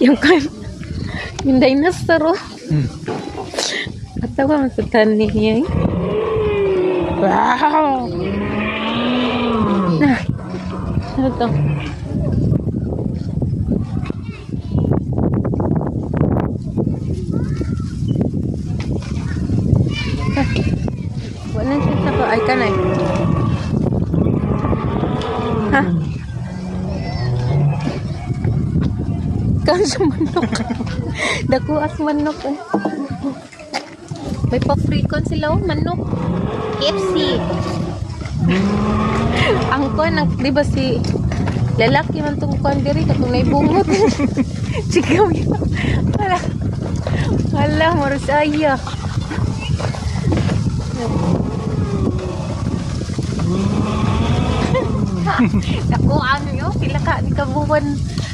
Yung kan, yung dinosaur, oh. Atawa man sa tani niya, eh. Wow! Na. Ano to? Ah, wala siya sa ko. Ay, kanay. Ha? Kan sa manok. Dako as manok eh. May pa-free con sila oh, manok. KFC. Ang kon, ang, di ba si lalaki man tong kon diri katong naibungot. Sigaw yun. Wala. Wala, marusaya. Ako ano yo, pila ka ni kabuwan.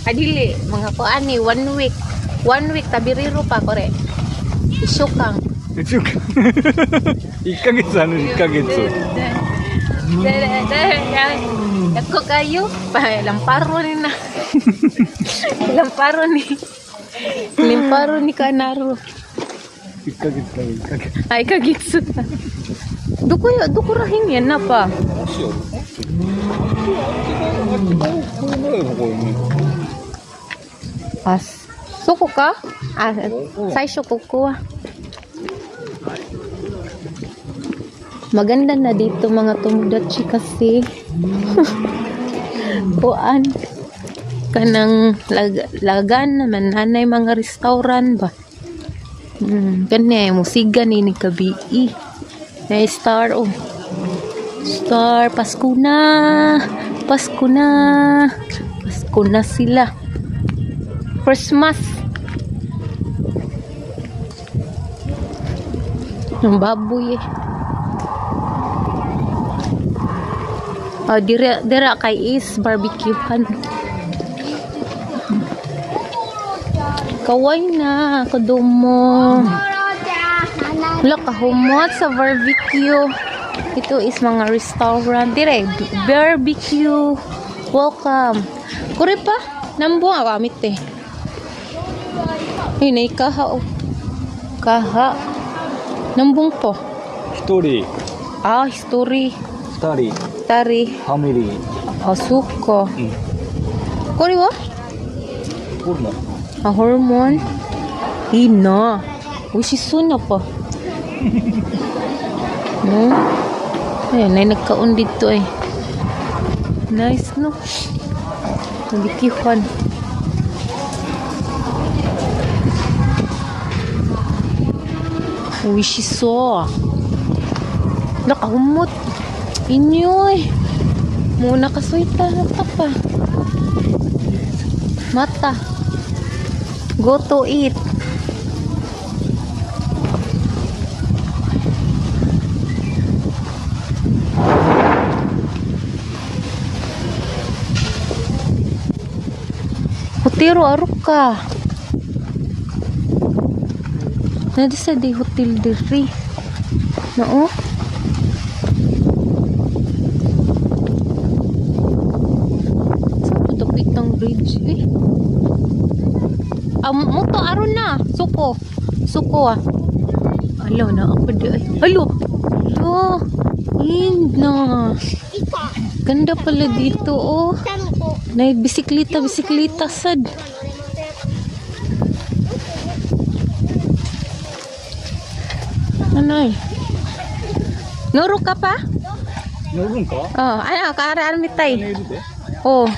Adili, mga kuan ni one week. One week tabiriro pa kore. Isukang. 一応1ヶ月ある1ヶ月。 Dako kayo, pa lamparo ni na. Lamparo ni. Lamparo ni kanaro. 1ヶ月だ1ヶ月。 Ay kagitsu na. Duko ya, duko rahin yan na pa. 足をあっち側これぐらいのこれね。 As. Suko ka? Ah, 最初ここは. Maganda na dito mga tomodachi kasi kuan kanang lagan naman nanay mga restaurant ba. Kani musiga ni ni kabii. Na star oh. Star Pasko na. Pasko na. Pasko na sila. Christmas. Ang baboy eh. Oh, dira, dira kay is barbecuehan. Kaway na, kadumo. Wala, kahumot sa barbecue. Ito is mga restaurant. Dire, barbecue. Welcome. Kuri pa, nambuang ako amit eh. Ay, nay kaha oh. Kaha. Nambung po. 1人、 Ah, history. 2人、 Tari. ファミリー。 Ah, suko. うん。 Kuri wa? これも。 Ah, hormone. Ina. Uy, na pa. No? Ayan, ay nagkaon dito eh. Nice, no? Nagikihan. Uy, shiso. Nakahumot. Inyo eh. Muna kasuita na pa pa. Mata. Go to eat. Hotero aruka. Nadi sa di hotel diri. Noo. Sa patapit ng bridge eh. Ah, moto aron na. Suko. Suko ah. Alo na ako di ay. Alo. Alo. Na. Ganda pala dito oh. Nay bisikleta, bisikleta sad. Ano eh? Nuro ka pa? 乗るんか Oh, ano, kaaraan mitay. いるで。 Oh.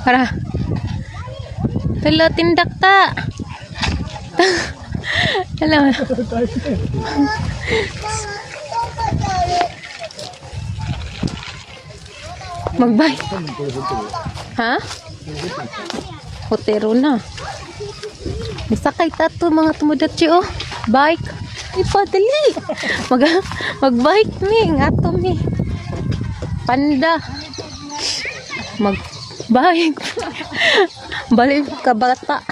Para. Hello, tindak ta. Hello. Magbay. 多分これホテル。 Ha? Hotero na. Masakay tato mga tumudatsi oh. Bike. Ipadali. Mag magbike mi, ngato mi. Panda. Mag bike. Balik ka bata.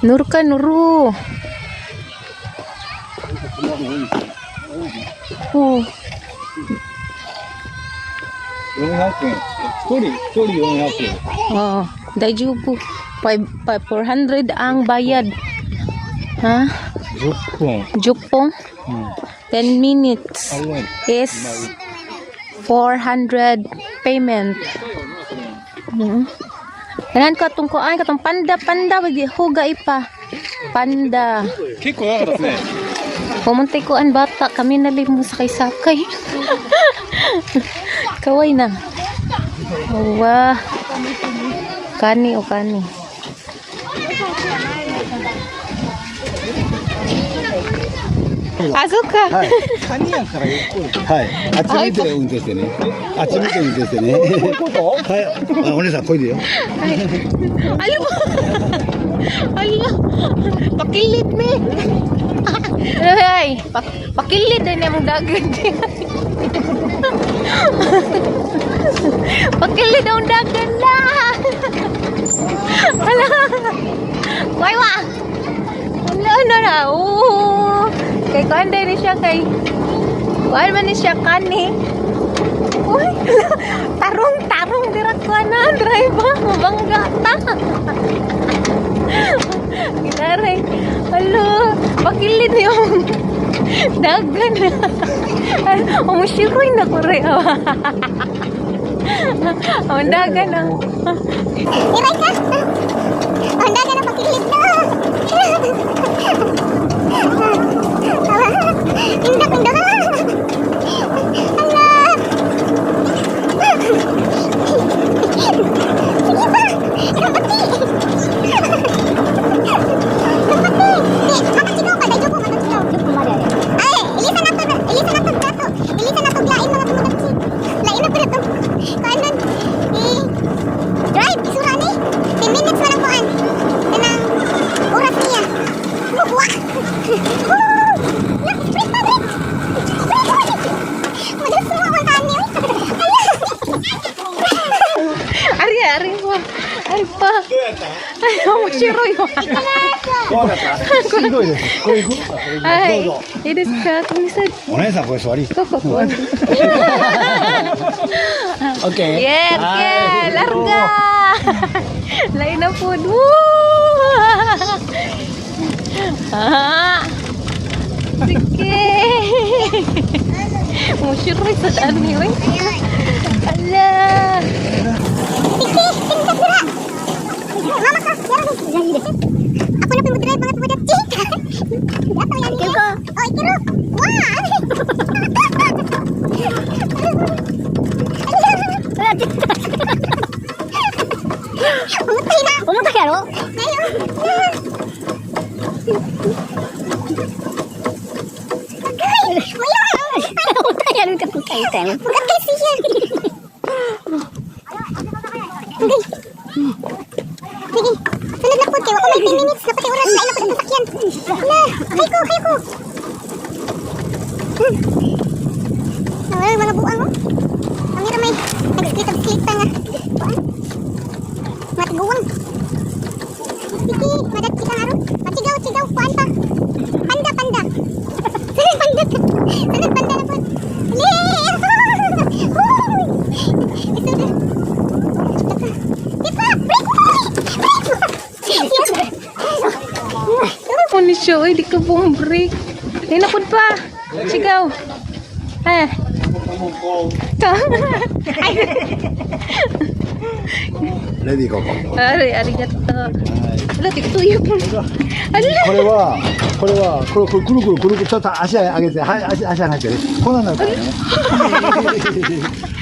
Nuru ka nuru. Oh. 400円。一人、一人400円。 Oh, 大丈夫. 5, 400 ang bayad. Ha? 10分。 十分? うん。 10 minutes あ、うまい。 is 400 payment. Tanan ka tong kuan katong panda panda wagi huga ipa. Panda. 結構長かったですね。 Pumunta ko an bata kami nalimo sakay sakay. Kaway na. Wah. Kani o kani. あ、そっか。はい。カニやからはい。あっち見て運転してね。あっち見て運転してね。こういうことはい。あ、お姉さん、こいでよ。 Ano ba? Ala, pakilid me. Ay, pakilid din yung dagat. Pakilid ang dagat na. Ala. Kuy wa. Ala ano na. Oo. Kay kuan din ni siya kay kuan man ni siya kani. Uy, tarong tarong dira kuan na driver mabangga ta. Ginaray. Alo, pakilid yung dagan. Umushiroy na ko rin. Ang dagan na. Iray ka! Ang dagan na pakilid na! Indak, indak! Ala! Sige pa! Kapati! Kapati! Di, makasigaw ka! 大丈夫 makasigaw. Ay, ilisan na to! Ilisan na to braso! Ilisan na to lain mga tumudatsi! Lain na pala to! Kuan eh, drive, isura ni. 10 minutes na lang kuan. Kanang oras niya. Buwa. La, break pa, break. Break, break. Madalas mo ang kani. Ari, ari pa. Ari pa. Ay, umushiroy. 怖かったしんどいです。これ行く Ay, どうぞ。いいですか？こんにちは。お姉さん、これ座り。ここ、ここ。オッケー。 Yeah, okay. Larga. Lain na po. Woo! Ah. Sige. Mushiroy sa daan ni oy. Ala. Tiki, tingkat dira. Mama ka, yara ni. Ako na pong drive mga tumudatsi. Dato yan niya. Oh, ikiro. Wah. Umutay na. Umutay ya, Ngayon. Agay! Mayo! Umutay ya, Gatay siya. Agay. Sige. Sunod na po kay wa ko may 10 minutes na pati oras na ina po sa sakyan. Na, kay ko, kay ko. Ay, mga buang oh. Ang mira may nagsplit-split nga. Kuan. Matiguang. Sige, madatsi ka nga ron. Matsigaw, tsigaw, kuan pa. Panda, panda. Sunod panda. Sunod panda na po. Ali! Uy! Ito na. Di pa! Break! Break! Yes! Ano ni siya? Oy, di ka buong break. Ay, napod pa. Sigaw. Eh. Ay, レディーここ。 ari, arigato. Ala, tigtuyo po. Ala. これは、これは、これ、これ、くるくるくるくる、ちょっと足上げて、はい、足、足上げてね。こんなんなるからね。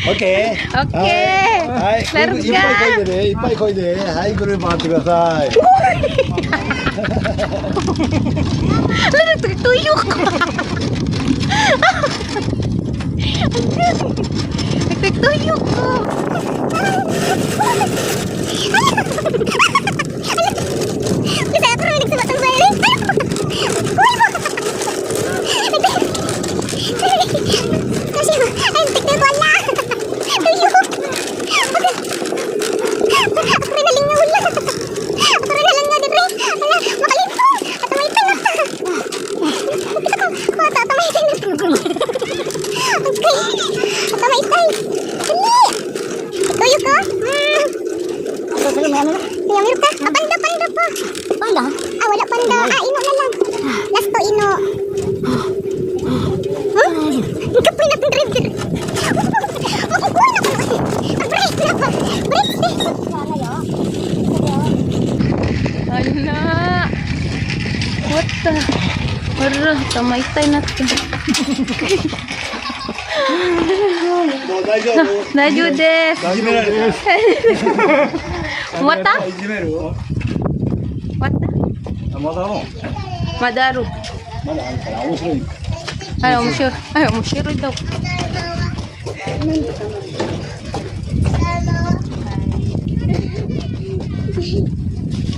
オッケー。オッケー。はい。はい。いっぱいこいでね。いっぱいこいで。はい、ぐる回ってください。 Ala, nagtuyo ko. Nagtuyo ko. Kasi ako rin nagsubat ng bayan. Uy mo! Kasi, ay, tignan ko, ala! Tuyo! Ako rin nalingaw lang. Ako rin nalingaw din rin. Ala, makalito! At may tanak. Ako, ako, ata, may tanak. Okay. At may tay. Dali! Kaya meron ka? Ah, panda, panda pa. Panda? Ah, wala panda. Ah, ino na lang. Last to ino. Huh? Kapoy na tong driver. Makukuha na ko. Break na pa. Break na. Ala! What the? Ara, tamaytay na to. もう大丈夫。大丈夫です。いじめられる。またいじめる。またまだのまだある。まだあるから面白い。 Ay, umusiro. Ay, umusiro daw.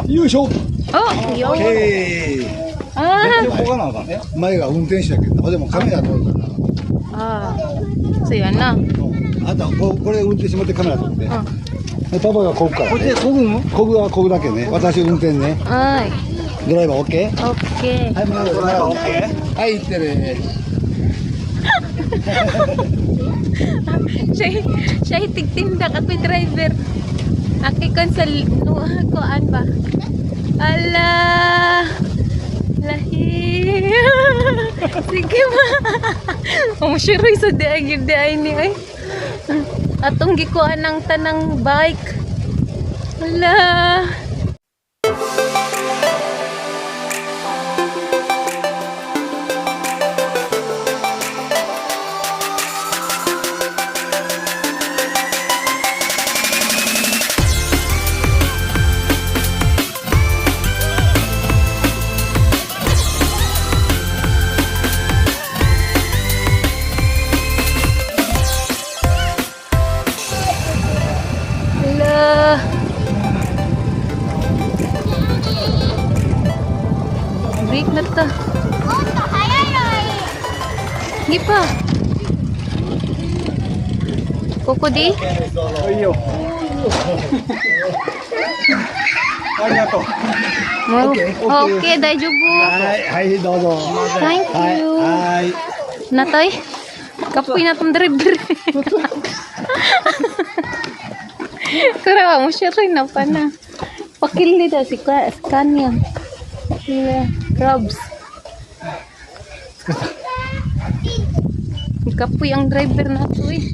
よいしょ。 Oh, yun. えい。 Ah. こがなあかんね。前が運転手だけど、でもカメラ撮るから。 Ah. So, yan na. あとここれ運転してもらってカメラ撮って。 Ah. でパパがこぐから、こっちね。でこぐの。こぐはこぐだけね。私運転ね。 Ay. ドライバーオッケー。 Okay. はい、ドライバーオッケー。はい、行ってね。 Siya, siya tigtindak at may driver. Aki kon sa no, kuan ba? Ala! Lahi! Sige ma! Umusiroy sa di ay di ay ni ay. Atong gikuan ng tanang bike. Ala! Ala! Break na ta. Hindi pa. Koko di? いいよ。ありがとう。 Okay, okay, 大丈夫. はい、はい、どうぞ。 Thank はい、 you. はい。 Natay, kapoy na tong driver. Kara, mo siya rin na pa na. Pakili daw si si Kanya. Sila, crabs. Kapoy ang driver na to eh.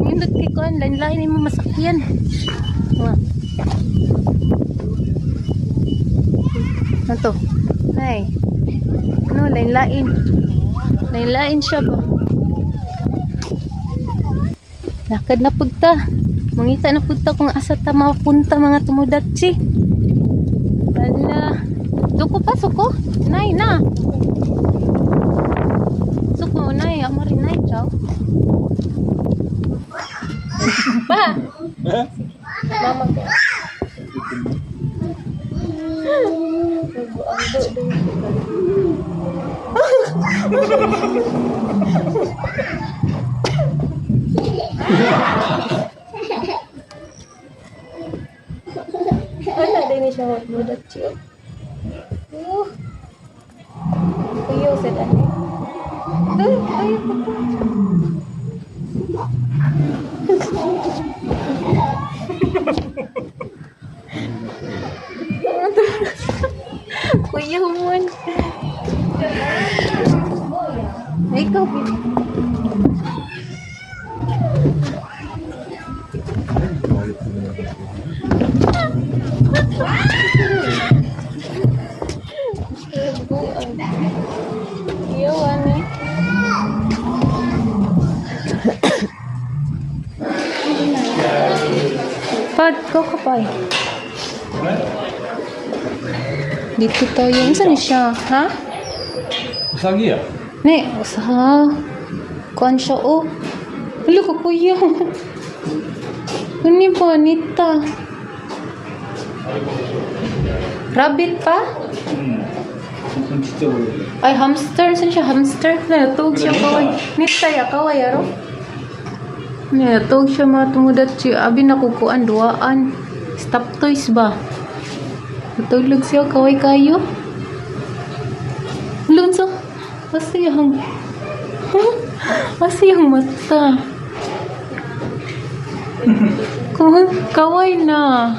Nindot kay kuan, lain-lain yung masakyan. Wa. Ano to? Ay. Ano, lain-lain. Lain-lain siya ba? Lakad na pugta. Mangita na pugta kung asa ta mapunta mga tumudatsi. Ala. Duko pa, suko. Nay, na. Suko, nay. Amo rin, nay. Ciao. Pa! Mama ko. Wala din ni siya mudatsi. Oh. Kuyo sa dani. Ay, ay, puto. Kuya mon. Ay, ikaw, baby. Iyo, ani. Pag, go ka pa eh. Dito tayo. Saan ni siya? Ha? うさぎや。 Ne, usaha. Kuan siya, oh. Hala ko, kuya. Ano ba, nita? Rabbit pa? うん。ちっちゃい声で。 Ay, hamster. Saan siya? Hamster? Natug siya, kaway. Nita ya, kaway, aro. Natug siya mga tumudatsi. Abi, nakukuan, duaan. Stop toys ba? Natulog siya, kaway kayo. Lunso. Asa yung... Asa yung mata? Kaway na.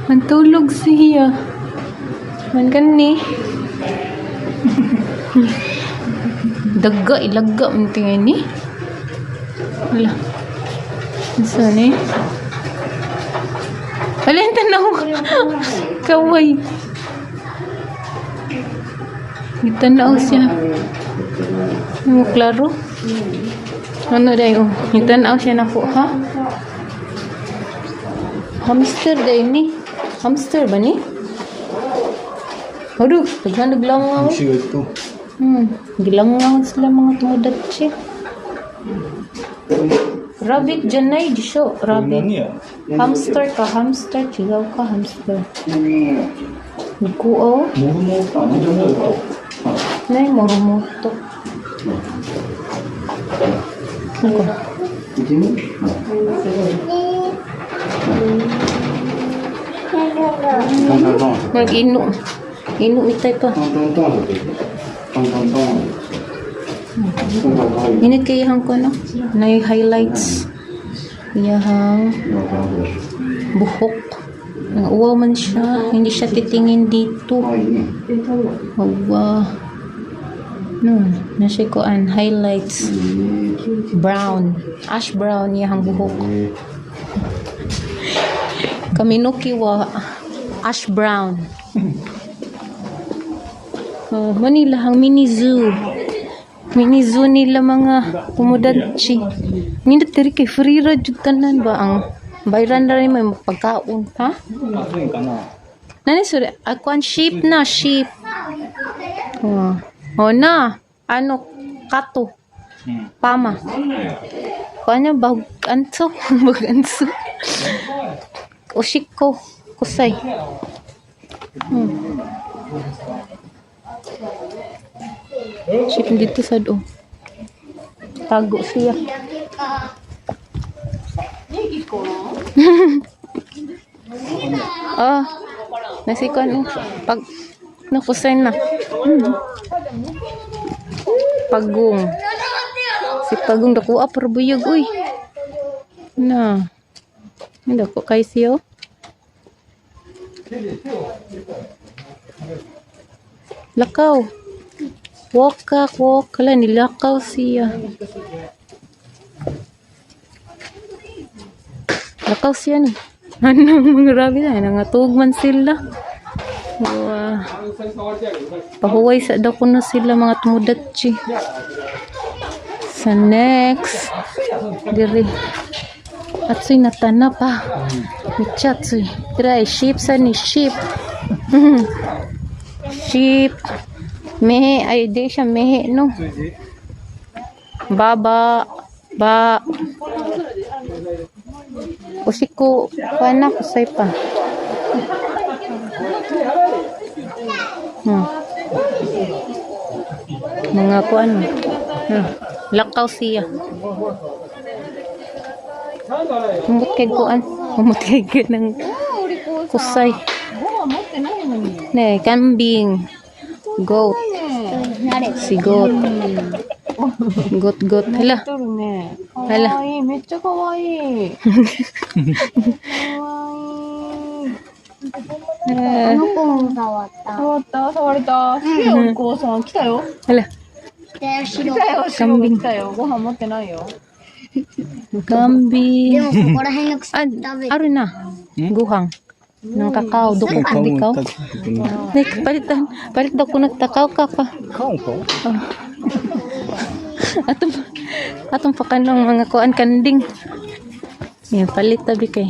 Nagtulog siya. Man kani. Daga, ilaga man tingin ni. Wala. Asa ni? Wala yung tanaw. Kaway. Gitanaw siya. Ano, klaro? Ano dahil? Oh, gitanaw siya na po, ha? Hamster dahil ni. Hamster ba ni? Aduh, daghan naglangaw. 虫がいると Gilangaw sila mga tumudatsi. Rabbit dyan na eh, siya. Rabbit. 何や Hamster ka, hamster. Chigaw ka, hamster. Nagkuo. モフモフモフモフ Nay, morumuto. Ako. Mag-inu. Inu itay pa. Init kay iyang ko, no? Nay highlights. Iyahang buhok. Ang uwaw man siya. Hindi siya titingin dito. Uwa. No, nasa ko an highlights. Brown. Ash brown iyahang buhok. Kaminuki wa ash brown. Oh, Manila ang mini zoo. Mini zoo nila mga kumudatsi. Nindot diri kay free ra jud tanan ba ang bayran ra ni may pagkaon, ha? 暑いんかな Nani sorry, ako ang sheep na sheep. Oh. Oh na, ano kato. うん Pama. Kuan bag anso, bag anso. Ushiko, kusay. Sheep dito sa do. Tago siya. Ah, nasi ko ano. Pag nakusay na. Pagong. Si Pagong dako ah, pero buyog uy. Na. Dako kay siyo. Lakaw. Walk ka, walk. Kala nilakaw siya. Lakaw siya ni. Ano mga rabi na, nangatug man sila. Wow. Pahuway sa daw kuno sila mga tumudatsi. Sa next, diri. Atsoy natana pa. Michatsoy. Try sheep sa ni sheep. Sheep. Mehe ay di siya mehe no. Baba ba. Usiko pa na kusay pa. Mga kuan. Lakaw siya. Umot kay kuan. Umot kay ng kusay. Ne, kambing. Goat. Si goat. Goat, goat. Hala. とるね。かあらわいい。めっちゃかわいい。かわいい。 Eh, の子も触った。触った触れた。すげえお利口さん。来たよ。 Hala. で、白。来たよ。白が来たよ。ご飯持ってないよ。 Kambing. でもここら辺の草 Ah, 食べて。 aro na. Guhang. Ng kakao. Dukong ikaw. Like, palitan. Palit daw ko nagtakaw ka pa. カンか Atong, atong pakanong mga kuan kanding. Yan, palit tabi kay.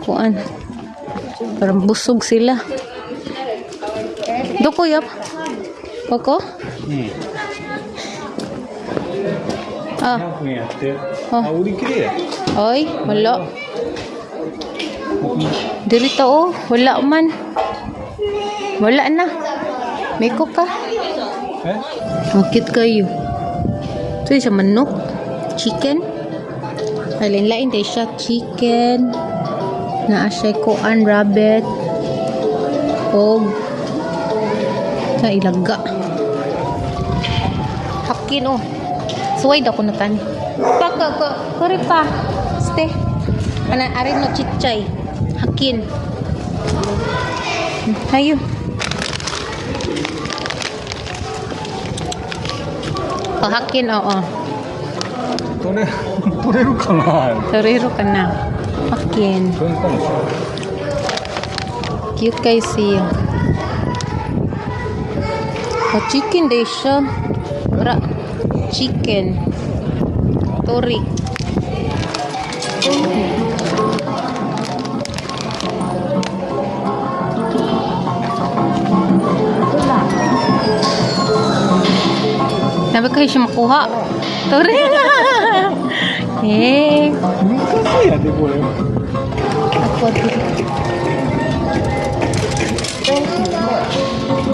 Kuan. Parang busog sila. Doko yap. Koko? うん Ah, 100円やってああ売り切れや oy, wala. Diri ta oh, wala man. Wala na. May ka. え Oh, cute kayo. Ito siya manok. Chicken. Alin lain tayo siya. Chicken. Naa siya kuan rabbit. Og sa ilaga. Hakin oh. Suway daw ko na tani. Pa ko ko kuri pa. Ste. Ana arin no chichay. Hakin. Hayo. Pahakin, oo. 取れ取れるかな。 Torero ka na. Hakin. 取れるかもしれない。 Cute kay siya. Oh, chicken day siya. Ra chicken. Tori. Sabi kayo siya makuha. Tori na! Eh. 難しいやでこれ。 Ako dito.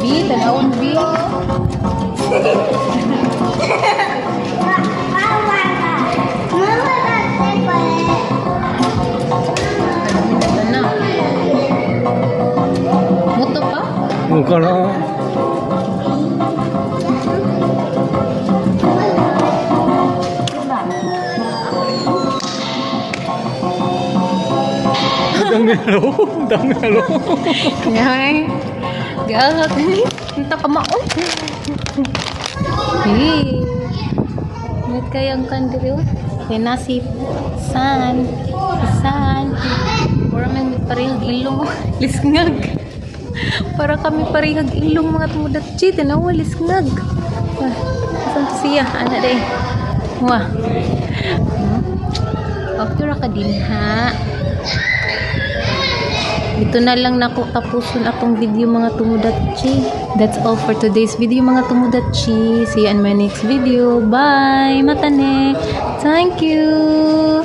B, tanawon B. Na. Muto pa? 分からん。ダメやろダメやろ。 Ngay. Gahat ni. Unta ka maon. Hey. Ingat kayang kandiri. Kay nasi san. San. Mura man may parehag ilong. Lisngag. Para kami parehag ilong mga tumudat. Chi, tanawa lisngag. Wah, asan to siya? Ana day. Wah. Okay ra ka din ha. Ito na lang nako tapuson atong video, mga tumudatchi. That's all for today's video, mga tumudatchi. See you in my next video. Bye! Matane! Thank you!